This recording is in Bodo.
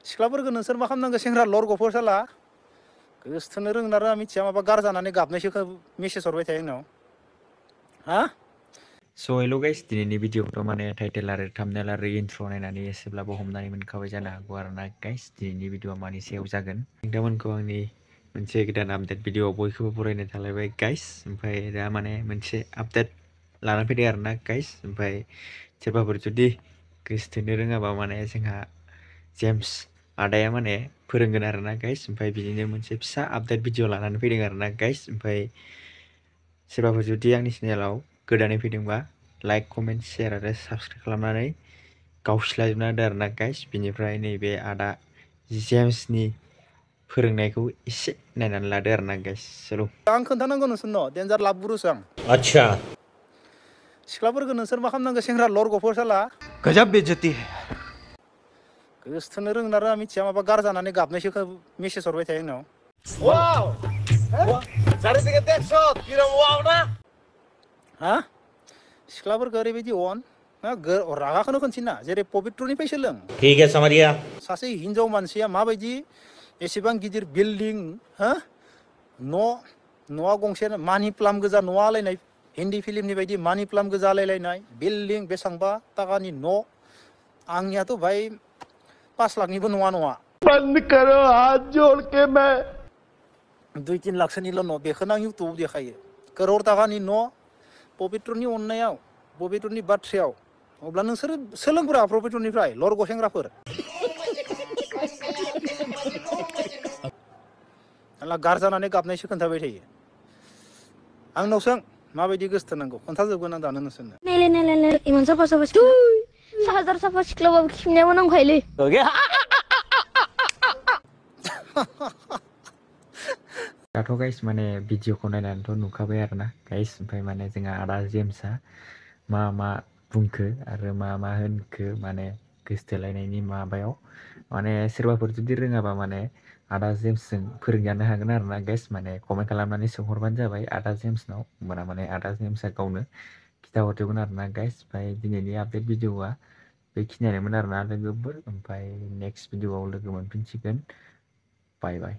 सिख्लाफोरखौ नोंसोर मा खालामनांगौ सेंग्रा लर गफोर साला गोसोथोनो रोंना रोङा मिथिया माबा गारजानानै गाबनायसो मेसेज हरबाय थायो आंनाव हा स' हेल' गाइस दिनैनि भिडिअखौथ' माने टाइटेल आरो थाम्बनेल आरो इन्ट्र' नायनानै एसेब्लाबो हमनानै मोनखाबाय जानो हागौ आरोना गाइस दिनैनि भिडिअआ मानि सायाव जागोन नोंथांमोनखौ आंनि मोनसे गोदान आपडेट भिडिअआव बयखौबो बरायनाय थालायबाय गाइस ओमफ्राय दा माने मोनसे आपडेट लानानै फैदों आरोना गाइस ओमफ्राय सोरबाफोर जुदि गोसोथोनो रोङाबा माने जोंहा जेम्स आदाया माने फोरोंगोन आरोना गाइस ओमफ्राय बिदिनो मोनसे फिसा आपडेट भिडिअ लानानै फैदों आरोना गाइस ओमफ्राय सोरबाफोर जुदि आंनि चेनेलाव गोदानै फैदोंबा लाइक कमेन्ट शेयार आरो साबस्क्राइब खालामनानै गावस्लाजोबना होदो आरोना गाइस बिनिफ्राय नैबे आदा जेम्सनि फोरोंनायखौ एसे नायनानै लादो आरोना गाइस चलो आं खोन्थानांगौ नोंसोरनो डेन्जार लाभ गुरुसो आं अच्छा सिख्लाफोरखौ नोंसोर मा खालामनांगौ सेंग्रा लर गफोर साला गजब बेइज्जती है गोसोथोनो रोंना रोङा मिथिया माबा गारजानानै गाबनायसो मेसेज हरबाय थायो आंनाव वाव चारिदिকে দেখছো কিরম ওয়াও না हा सिख्लाफोरखौ ओरैबायदि अन रागाखौनो खोन्थिना जेरै पबित्रनिफ्राय सोलों ठीक है समरिया सासे हिनजाव मानसिया माबायदि एसेबां गिदिर बिल्डिं हा न'आ गंसे मानि प्लाम गोजा न'आ आलायनाय हिन्दी फिल्मनि बायदि मानि प्लाम गोजा आलायलायनाय बिल्डिं बेसांबा ताकानि न' आंनियाथ' भाई 5 लाखनिबो नङा बंद करो हाथ जोड़ के मैं 2-3 लाखसोनिल' न' बेखौनो आं इउटुबाव देखायो करोड़ ताकानि न' पबित्रनि अननायाव पबित्रनि बाथ्रायाव अब्ला नोंसोरो सोलोंब्रा पबित्रनिफ्राय लर गसेंग्राफोर गारजानानै गाबनायसो खोन्थाबाय थायो आंनाव सों माबायदि गोसोथोनांगौ खोन्थाजोबगोन आं दानो नोंसोरनो नायलाय इमान साफा साफा सिख्लाबाबो खिनायाबो नांखायोलै दाथ' गाइस माने भिडिअखौ नायनानैथ' नुखाबाय आरोना गाइस ओमफ्राय माने जोंहा आदा जेम्सआ मा बुंखो आरो मा होनखो माने गोसोथोलायनायनि माबायाव माने सोरबाफोर जुदि रोङाबा माने आदा जेम्सजों फोरोंजानो हागोन आरोना गाइस माने कमेन्ट खालामनानै सोंहरबानो जाबाय आदा जेम्सनाव होमबाना माने आदा जेम्सआ गावनो खिथाहरजोबगोन आरोना गाइस ओमफ्राय दिनैनि आपडेट भिडिअआ बेखिनियानोमोन आरोना लोगोफोर ओमफ्राय नेक्स्ट भिडिअआव लोगो मोनफिनसिगोन बाय बाय